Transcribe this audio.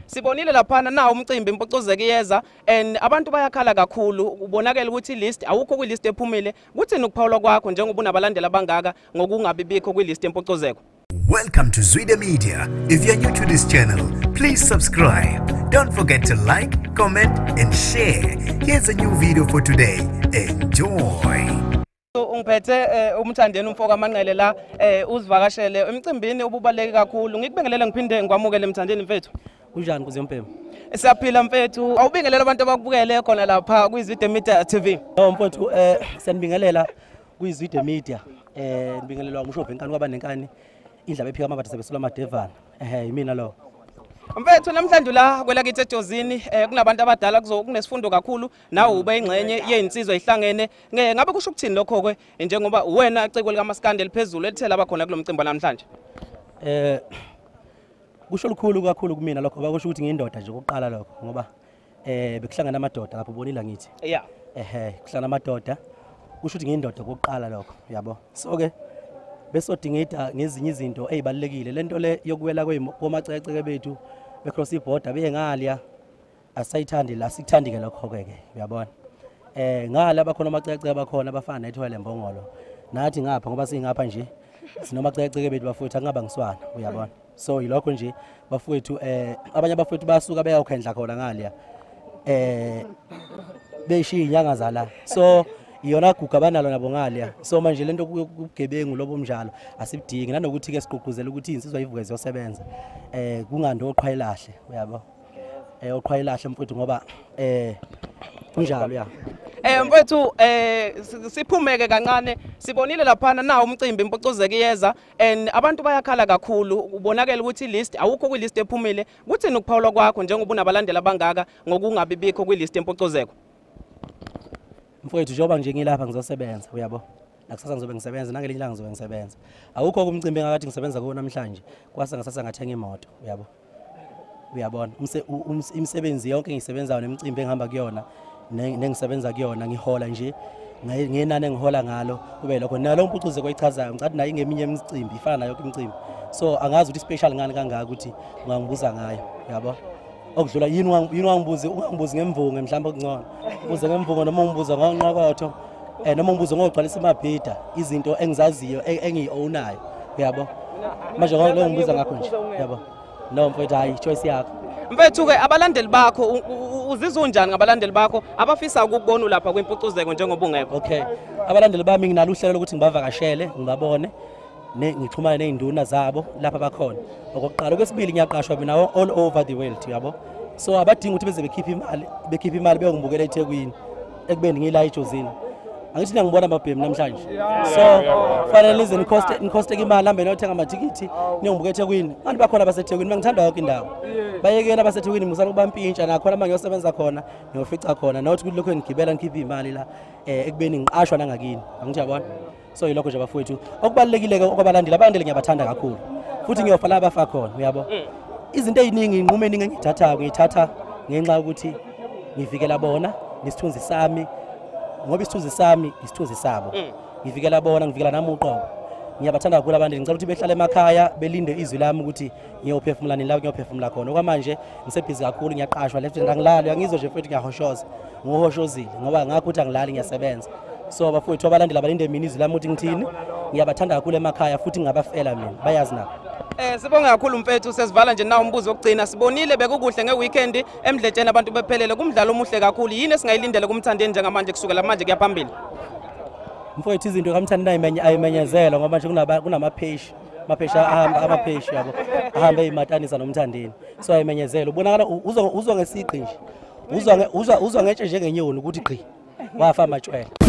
Sibonile laphana na umcimbi impucuzeko iyeza and abantu bayakhala kakhulu, ubonakele ukuthi list awukho kwilist ephumile. Kuthini ukuphawula kwakho njengoba unabalandeli abangaka ngokungabi bikho kwilist empucuzeko? Welcome to Zwida Media. If you're new to this channel, please subscribe. Don't forget to like, comment and share. Here's a new video for today. Enjoy. Ungiphethe uMthandeni umfoka Manqele la uzivakashele emcimbini obubaleke kakhulu. Ngikubingelele ngiphinde ngikwamukele Mthandeni mfethu. Kunjani Kuziyompembe? Siyaphila mfethu. Awubingelele abantu abakubukele khona lapha kwiZwide Media TV. No mfethu, siyanibingelela kwiZwide Media. Nibingelelwa ngusho Bhenkani kwaba nenkani indlaba ephika amabadi sebesula amadevana. Yimina lo. Mfethu namhlanje la kwelakithi eJozini kunabantu abadala kunesifundo kakhulu, nawe ube ingxenye yezinsizwa ihlangene. Ngabe kusho ukuthini lokho ke njengoba wena ciko likaMaskandi eliphezulu elithela abakhona kulomcimbi namhlanje? Kusho lukhulu kakhulu kumina lokho, bakusho ukuthi ngiyindoda nje ukuqala lokho ngoba bekuhlangana amadoda lapho ubonile ngithi. Yeah. Kuhlangana amadoda kusho ukuthi ngiyindoda ukuqala lokho, yabo. So ke besodingida ngezinye izinto ezibalekile lento le yokuwela kwemaceceke bethu becross iborder beye ngaliya asayithandi la, sikuthandi ke lokho ke uyabona. Ngala abakhona amaceceke abakhona abafana nethwele mbongolo, nathi ngapha ngoba singapha nje sinomaceceke bethu bafowethu angaba ngiswana, uyabona. So yilokho nje bafowethu, abanye abafowethu basuka beyokhendla khona ngaliya beshiya inyanga zala, so iyona guga banalo nabo ngaliya. So manje lento kubugebengu lobo mnjalo asibudingi, nanokuthi ke siqhuquzela ukuthi insizwa ivuke ziyosebenza kungandi oqhwayelahle, uyabo, oqhwayelahle mfowethu ngoba kunjalo ya. Mfowethu siphumeke kancane, sibonile laphana na umcimbi impucuzeko iyeza and abantu bayakhala kakhulu, ubonakele ukuthi list awukho kwilist ephumile. Kuthini ukuphawula kwakho njengoba unabalandeli abangaka ngokungabi bikho kwilist empucuzeko? Mfowethu njengoba nje ngilapha ngizosebenza, uyabo, nakusasa ngizobe ngisebenza, nangelinye ilanga ngizobe ngisebenza. Awukho umcimbi engakathi ngisebenza kuwo namhlanje kwasa ngasasa ngathenga imoto, uyabo, uyabona. Imisebenzi yonke engiyisebenzayo nemicimbi engihamba kuyona nengisebenza kuyona ngihola nje ngenani engihola ngalo kube lokho. Nalo mpucuzeko oyichazayo ngicathi nayo ingeminye imicimbi ifana nayo yonke imicimbi, so angazi ukuthi special ngani kangaka ukuthi ungangibuza ngayo, uyabo. Okudlula yini ungangibuzi ngemvunge mhlawumbe okungcono ubuze ngemvunge noma ungibuza ngonqokotho noma ungibuze ngogcwalisa amabhida, izinto engizaziyo engiyi-ownayo, uyabo. Manje ngeke ngibuza ngakho nje, uyabo. No mfowethu, hayi choice yakho mfethu. Ke abalandeli bakho uzizwa unjani ngabalandeli bakho abafisa ukukubona lapha kwimpucuzeko njengoba ungekho? Okay, abalandeli bami nginalo uhlelo lokuthi ngibavakashele ngibabone ngixhumane nezinduna zabo lapha bakhona. Okokuqala, okwesibili ngiyaqashwa mina all over the world, yabo. So abadingi ukuthi beze bekhipha imali beyongibukela eThekwini ekubeni ngila eJozini. Angithi ngibona amabhemi namhlanje, so fanele nize nikhosteke imali hambe niyothenga amathikithi niyongibuka eThekwini. Abantu bakhona abaseThekwini bangithanda yonke indawo, bayekela abaseThekwini musana ukubampintsha nakhona uma ngiyosebenza khona ngiyofica khona, not ukuthi lokho ngigibela ngikhiphe imali la ekubeni ngiqashwa nangakini, angithi yabona. So yilokho nje bafowethu okubalulekile okwabalandeli. Abalandeli ngiyabathanda kakhulu futhi ngiyofa la abafa khona, uyabo. Izinto eziningi inqumo eningi engiyithathayo ngiyithatha ngenxa yokuthi ngivikela bona nesithunzi sami, ngoba isithunzi sami isithunzi sabo. Ngivikela bona, ngivikela nami uqobo. Ngiyabathanda kakhulu abantu, ngicela ukuthi behlale emakhaya belinde izwi lami ukuthi ngiyophefumula nini la ngiyophefumula khona. Okwamanje ngisebhizi kakhulu, ngiyaqashwa left and angilali, uyangizwa nje mfowethu, ngiyahoshoza, ngihoshozile ngoba ngakho ukuthi angilali ngiyasebenza. So bafowethu abalandeli abalinde mina izwi lami ukuthi ngithini. Ngiyabathanda kakhulu emakhaya futhi ngingabafela mina, bayazi nabo. Sibonge kakhulu mfethu, sesivala nje nawo umbuzo wokugcina. Sibonile bekukuhle ngeweekend emdletsheni abantu bephelele kumdlalo omuhle kakhulu. Yini esingayilindele kuMthandeni njengamanje kusukela manje kuya phambili? Mfowethu izinto kaMthandeni ayimenyezelwa ngoba nje kunamapheshi amaphesha ahamba amapheshi, yabo, ahambe eyimatanisa noMthandeni, so ayimenyezelwa. Ubonakala uzwa ngesigqi nje, uzwa ngetshe njengenyoni ukuthi gqi wafa amatshwele.